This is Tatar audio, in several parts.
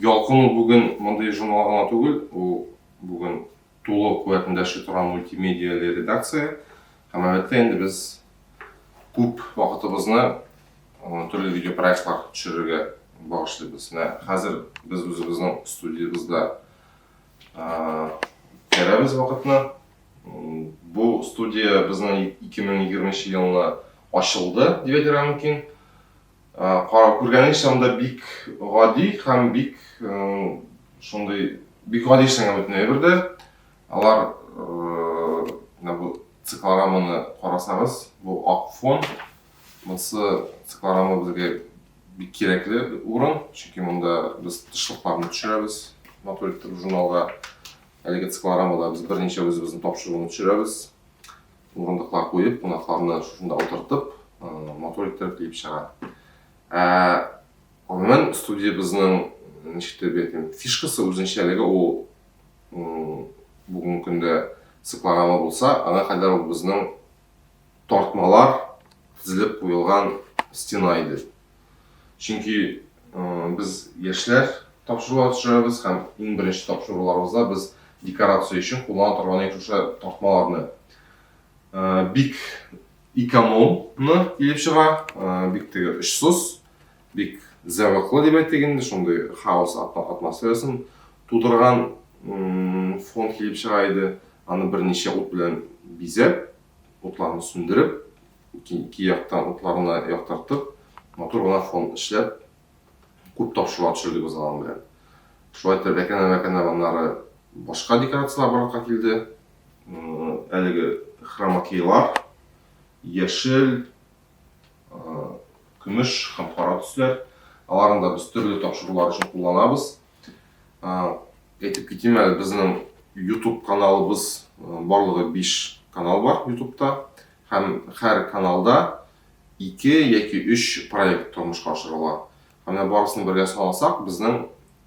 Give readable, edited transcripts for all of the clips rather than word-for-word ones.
Ялкын ул бүген мондый журнал гына түгел, ул бүген тулы куәтендә эшли торган мультимедияле редакция. Һәм әлбәттә инде без күп вакытыбызны төрле видеопроектлар төшерергә багышлыйбыз. Менә хәзер без үзебезнең студиябездә үткәрәбез вакытны. Бу студия безнең 2020 елны ачылды дип әйтергә мөмкин. Карап күргәнегезчә, анда бик гади һәм бик шундый бик гади эшләнгән бөтен әйбер дә. Алар менә бу циклораманы карасагыз, бу ак фон. Монысы циклорама безгә бик кирәкле урын, чөнки монда без тышлыкларны төшерәбез, матур итеп журналга. Әлеге циклорамада без берничә үзебезнең тапшыруны төшерәбез. Урындыклар куеп, кунакларны шушында утыртып, матур иттереп килеп чыга. Ә гомумән студиябезнең ничек дип әйтим, фишкасы, үзенчәлеге ул бүгенге көндә циклорама булса, аңа кадәр ул безнең тартмалар тезелеп куелган стена иде. Чөнки без яшьләр тапшырулар төшерәбез һәм иң беренче тапшыруларыбызда без декорация өчен куллана торган идек шушы тартмаларны. Бик экономны килеп чыга, бик теге очсыз, бик зәвыклы дип әйтик инде, шундый хаос атмосферасын тудырган фон килеп чыга иде. Аны берничә ут белән бизәп, утларны сүндереп, ике яктан утларны яктыртып, матур гына фон эшләп, күп тапшырулар төшердек без аның белән. Шулай итеп, әкренләп-әкренләп аннары башка декорацияләр барлыкка килде. Әлеге хромакейлар, яшел, көмеш һәм кара төсләр. Аларны да без төрле тапшырулар өчен кулланабыз. Әйтеп китим әле, безнең YouTube каналыбыз барлыгы 5 канал бар YouTube'та. Һәм һәр каналда 2 яки 3 проект тормышка ашырыла. Һәм менә барысын бергә санасак, безнең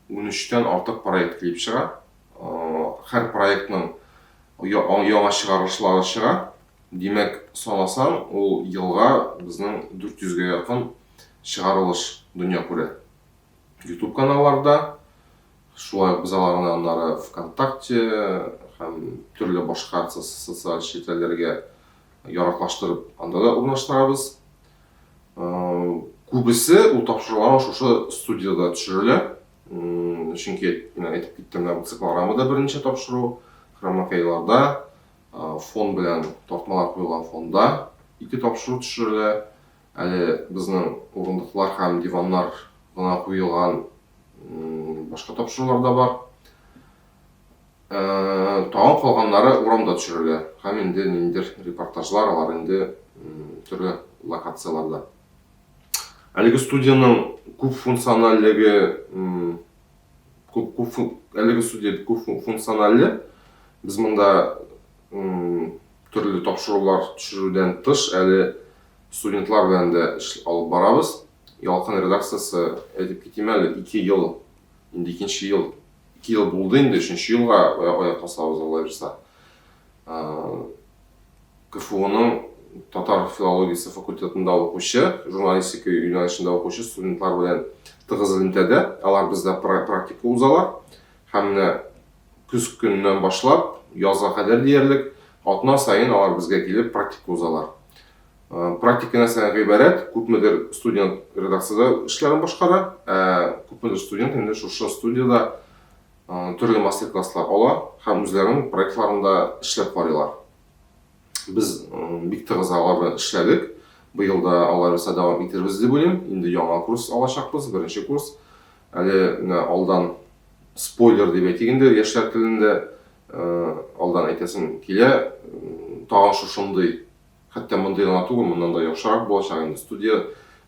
13-тән артык проект килеп чыга. Һәр проектның яңа чыгарылышлары чыга. Димәк, санасаң, ул елга безнең 400-гә якын чыгарылыш дөнья күрә. YouTube каналларда, шулай ук без аларны аннары ВКонтакте һәм төрле башка социаль челтәрләргә яраклаштырып анда да урнаштырабыз. Күбесе ул тапшыруларның шушы студиядә төшерелә. Чөнки менә әйтеп киттем, менә бу циклорамада берничә тапшыру, хромакейларда, фон белән тартмалар куелган фонда ике тапшыру төшерелә. Әле безнең урындыклар һәм диваннар гына куелган башка тапшырулар да бар. Тагын калганнары урамда төшерелә. Һәм инде ниндидер репортажлар, алар инде төрле локацияләрдә. Әлеге студиянең күп функциональлеге күп, күп, әлеге студия күп функциональле. Без монда төрле тапшырулар төшерүдән тыш әле студентлар белән дә эш алып барабыз. Ялкын редакциясе, әйтеп китим әле, ике ел, инде икенче ел, ике ел булды инде, өченче елга аяк басабыз, Алла бирса. КФУның татар филологиясе факультетында укучы, журналистика юнәлешендә укучы студентлар белән тыгыз элемтәдә. Алар бездә практика узалар. Һәм менә көз көненнән башлап, язга кадәр диярлек, атна саен алар безгә килеп практика узалар. Практика нәрсәдән гыйбарәт? Күпмедер студент редакциядә эшләрен башкара, ә күпмедер студент инде шушы студиядә төрле мастер-класслар ала һәм үзләренең проектларында эшләп карыйлар. Без бик тыгыз алар белән эшләдек. Быел да алай булса дәвам итербез дип уйлыйм. Инде яңа курс алачакбыз, беренче курс. Әле менә алдан спойлер дип әйтик инде, яшьләр телендә алдан әйтәсем килә, тагын шушындый, хәтта мондый гына түгел, моннан да яхшырак булачак инде студия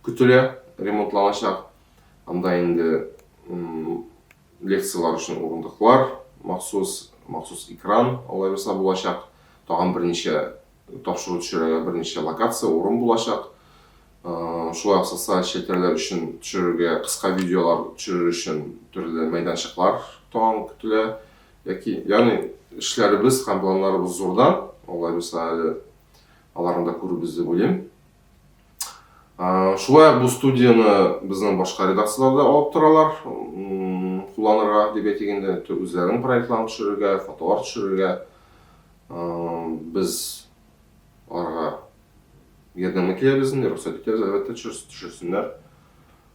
көтелә, ремонтланачак. Анда инде лекцияләр өчен урындыклар, махсус, махсус экран, алай булса булачак. Тагын берничә тапшыру төшерергә берничә локация, урын булачак. Шулай ук социаль челтәрләр өчен төшерергә, кыска видеолар төшерер өчен төрле мәйданчыклар тагын көтелә. Яки, ягъни эшләребез һәм планнарыбыз зурдан, алай булса әле аларны да күрербез дип уйлыйм. Шулай ук бу студияне безнең башка редакцияләр дә алып торалар, кулланырга дип әйтик инде, үзләренең проектларын төшерергә, фотолар төшерергә. Без аларга ярдәмгә киләбез инде, рөхсәт итәбез, әлбәттә, төшерсеннәр.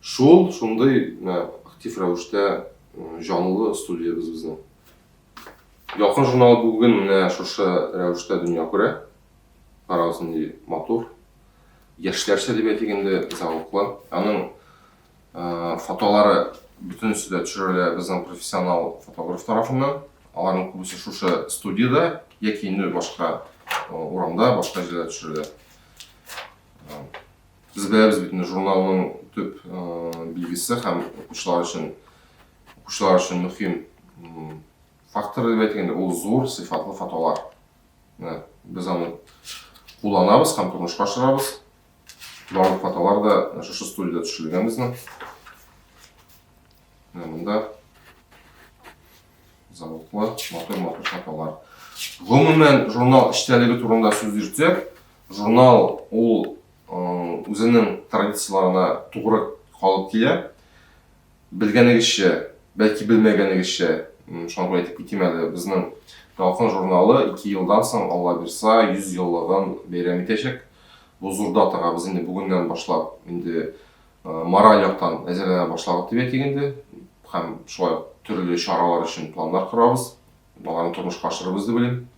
Шул, шундый актив рәвештә җанлы студиябез безнең. Ялкын журналы бүген менә шушы рәвештә дөнья күрә. Карагыз, нинди матур. Яшьләрчә дип әйтик инде, зәвыклы. Аның фотолары бөтенесе дә төшерелә безнең профессионал фотограф тарафыннан. Аларның күбесе шушы студиядә яки инде башка урамда, башка җирдә төшерелә. Без беләбез бит инде журналның төп билгесе һәм укучылар өчен мөһим фактор дип әйтик инде, ул зур сыйфатлы фотолар. Менә без аны кулланабыз һәм тормышка ашырабыз. Барлык фотолар да шушы студиядә төшерелгән безнең. Менә монда зәвыклы, матур-матур фотолар. Гомумән, журнал эчтәлеге турында сүз йөртсәк, журнал ул үзенең традицияләренә тугры калып килә. Белгәнегезчә, бәлки белмәгәнегезчә, шуңа күрә әйтеп китим әле, безнең Ялкын журналы 2 елдан соң, Алла бирса, 100 еллыгын бәйрәм итәчәк. Бу зур датага без инде бүгеннән башлап инде мораль яктан әзерләнә башладык дип әйтик инде. Һәм шулай ук төрле чаралар өчен планнар корабыз. Аларны тормышка ашырырбыз дип уйлыйм.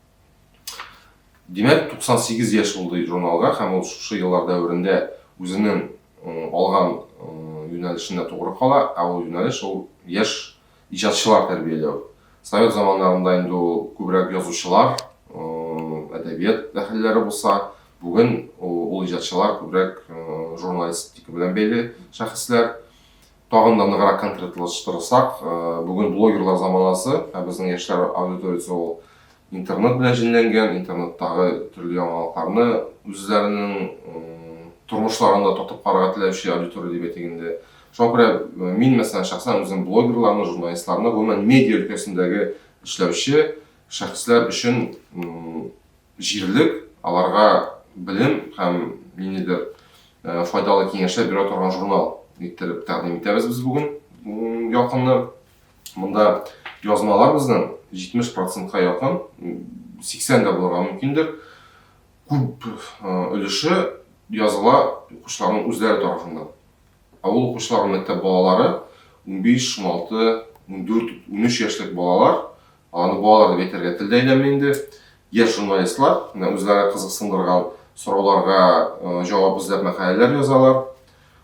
Димәк, 98 яшь булды журналга һәм ул шушы еллар дәверендә үзенең алган юнәлешенә тугры кала, ә ул юнәлеш ул яшь иҗатчылар тәрбияләү. Совет заманнарында инде ул күбрәк язучылар, әдәбият әһелләре булса, бүген ул иҗатчылар күбрәк журналистика белән бәйле шәхесләр. Тагын да ныграк конкретлаштырсак, бүген блогерлар заманасы, ә безнең яшьләр аудиториясе ул интернет белән җенләнгән, интернеттагы төрле яңалыкларны үзләренең тормышларында татып карарга теләүче аудитория дип әйтик инде. Шуңа күрә мин, мәсәлән, шәхсән үзем блогерларны, журналистларны, гомумән, медиа өлкәсендәге эшләүче шәхесләр өчен җирлек, аларга белем һәм ниндидер файдалы киңәшләр бирә торган журнал иттереп тәкъдим итәбез без бүген Ялкынны. Монда язмалар безнең 70 процентка якын, 80 дә булырга мөмкиндер. Күп өлеше языла укучыларның үзләре тарафыннан. Ә ул укучылар мәктәп балалары, 15, 16, 14, 13 яшьлек балалар, аларны балалар дип әйтергә тел дә әйләнми инде. Яшь журналистлар менә үзләре кызыксындырган сорауларга җавап эзләп мәкаләләр язалар,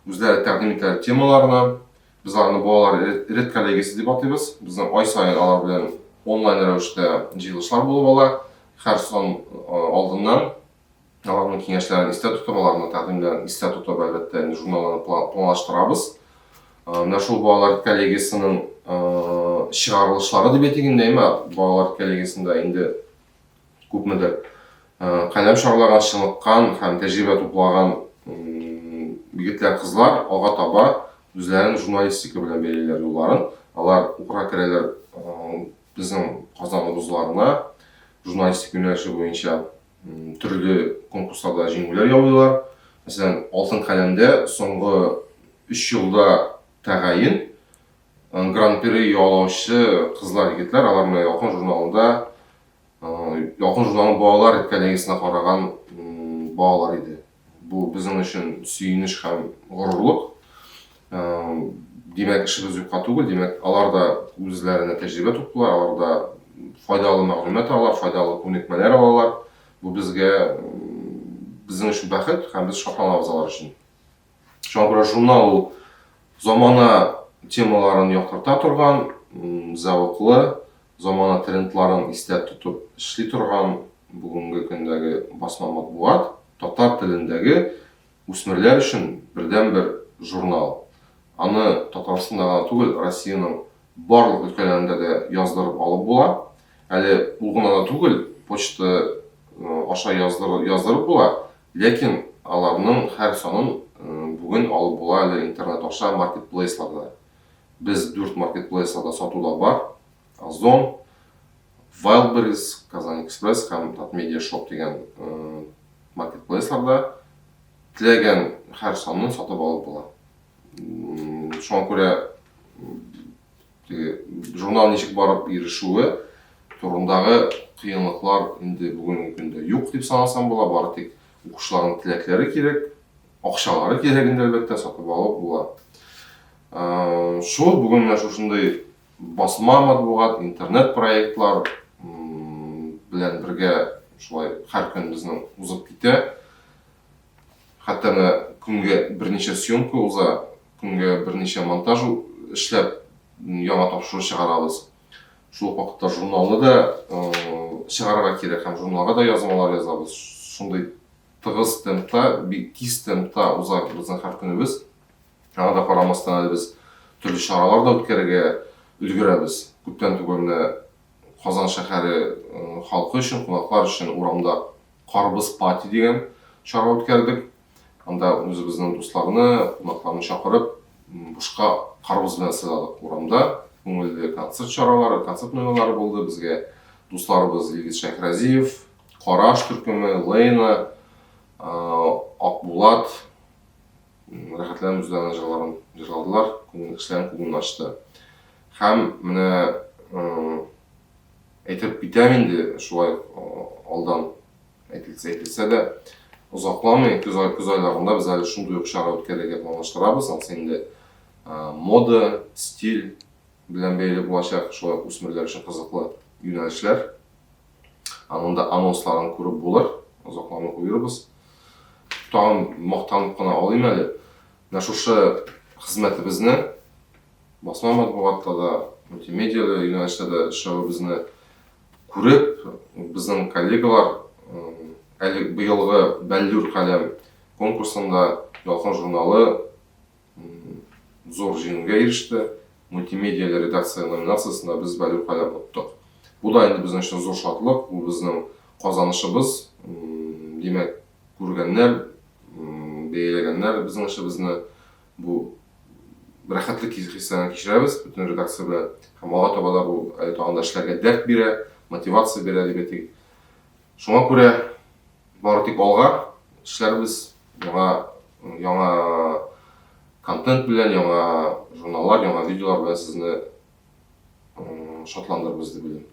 үзләре тәкъдим итәләр темаларны. Без аларны балалар редколлегиясе дип атыйбыз. Безнең ай саен алар белән онлайн рәвештә җыелышлар булып ала. Һәр сан алдыннан аларның киңәшләрен истә тотып, аларның тәкъдимнәрен истә тотып, әлбәттә, инде журналларны планлаштырабыз. Менә шул балалар коллегиясенең чыгарылышлары дип әйтик инде, әмма балалар коллегиясендә инде күпмедер каләм чарлаган, чыныккан һәм тәҗрибә туплаган егетләр, кызлар алга таба үзләрен журналистика белән бәйлиләр юлларын. Алар укырга керәләр безнең Казан вузларына журналистика юнәлеше буенча, төрле конкурсларда җиңүләр яулыйлар. Мәсәлән, Алтын каләмдә соңгы 3 елда тәгаен гран-при яулаучы кызлар, егетләр, алар менә Ялкын журналында, Ялкын журналының балалар редколлегиясенә караган балалар иде. Бу безнең өчен сөенеч һәм горурлык. Димәк, эшебез юкка түгел, димәк, алар да үзләренә тәҗрибә туплыйлар, алар да файдалы мәгълүмат алалар, файдалы күнекмәләр алалар. Бу безгә, безнең өчен бәхет һәм без шатланабыз алар өчен. Шуңа күрә журнал ул замана темаларын яктырта торган, зәвыклы, замана трендларын истә тотып эшли торган бүгенге көндәге басма матбугат, татар телендәге үсмерләр өчен бердәнбер журнал. Аны Татарстанда гына түгел, Россиянең барлык өлкәләрендә дә яздырып алып була. Әле ул гына да түгел, почта аша яздырып була, ләкин аларның һәр санын бүген алып була әле интернет аша маркетплейсларда. Без дүрт маркетплейсларда сатуда бар. Озон, Wildberries, Казан Экспресс һәм Татмедиа Shop дигән маркетплейсларда. Теләгән һәр санын сатып алып була. Шуңа күрә теге журнал ничек барып ирешүе турындагы кыенлыклар инде бүгенге көндә юк дип санасам була. Бары тик укучыларның теләкләре кирәк, акчалары кирәк инде, әлбәттә, сатып алып була. Шул бүген менә шушындый басма матбугат, интернет проектлар белән бергә шулай һәр көн безнең узып китә. Хәтта менә көнгә берничә съемка уза, көнгә берничә монтаж эшләп яңа тапшыру чыгарабыз. Шул ук вакытта журналны да чыгарырга кирәк һәм журналга да язмалар язабыз. Шундый тыгыз темпта, бик тиз темпта уза безнең һәр көнебез. Аңа да карамастан әле без төрле чаралар да үткәрергә өлгерәбез. Күптән түгел менә Казан шәһәре халкы өчен, кунаклар өчен урамда Карбыз пати дигән чара үткәрдек. Анда үзебезнең дусларны, кунакларны чакырып, бушка карбыз белән сыйладык урамда. Күңелле концерт чаралары, концерт номерлары булды. Безгә дусларыбыз Илгиз Шәйхразиев, Караш төркеме, Лейна, Акбулат рәхәтләнеп үзләренең җырларын җырладылар, күңел кешеләрнең күңелен ачты. Һәм менә әйтеп китәм инде, шулай алдан әйтелсә әйтелсә дә, озакламый, көз, ай, көз айларында без әле шундый ук чара үткәрергә планлаштырабыз. Анысы инде мода, стиль белән бәйле булачак, шулай ук үсмерләр өчен кызыклы юнәлешләр. Аның да анонсларын күреп булыр, озакламый куербыз. Тагын мактанып кына алыйм әле. Менә шушы хезмәтебезне басма матбугатта да, мультимедияле юнәлештә дә эшләвебезне күреп, безнең коллегалар әле быелгы Бәллүр каләм конкурсында Ялкын журналы зур җиңүгә иреште. Мультимедияле редакция номинациясендә без Бәллүр каләм оттык. Бу да инде безнең өчен зур шатлык, бу безнең казанышыбыз. Димәк, күргәннәр, бәяләгәннәр безнең эшебезне. Бу рәхәтлек хисләрен кичерәбез бөтен редакция белән. Һәм алга таба да бу әле тагын да эшләргә дәрт бирә, мотивация бирә дип әйтик. Шуңа күрә бары тик алга эшләрбез, яңа яңа контент белән, яңа журналлар, яңа видеолар белән сезне шатландырырбыз дип уйлыйм.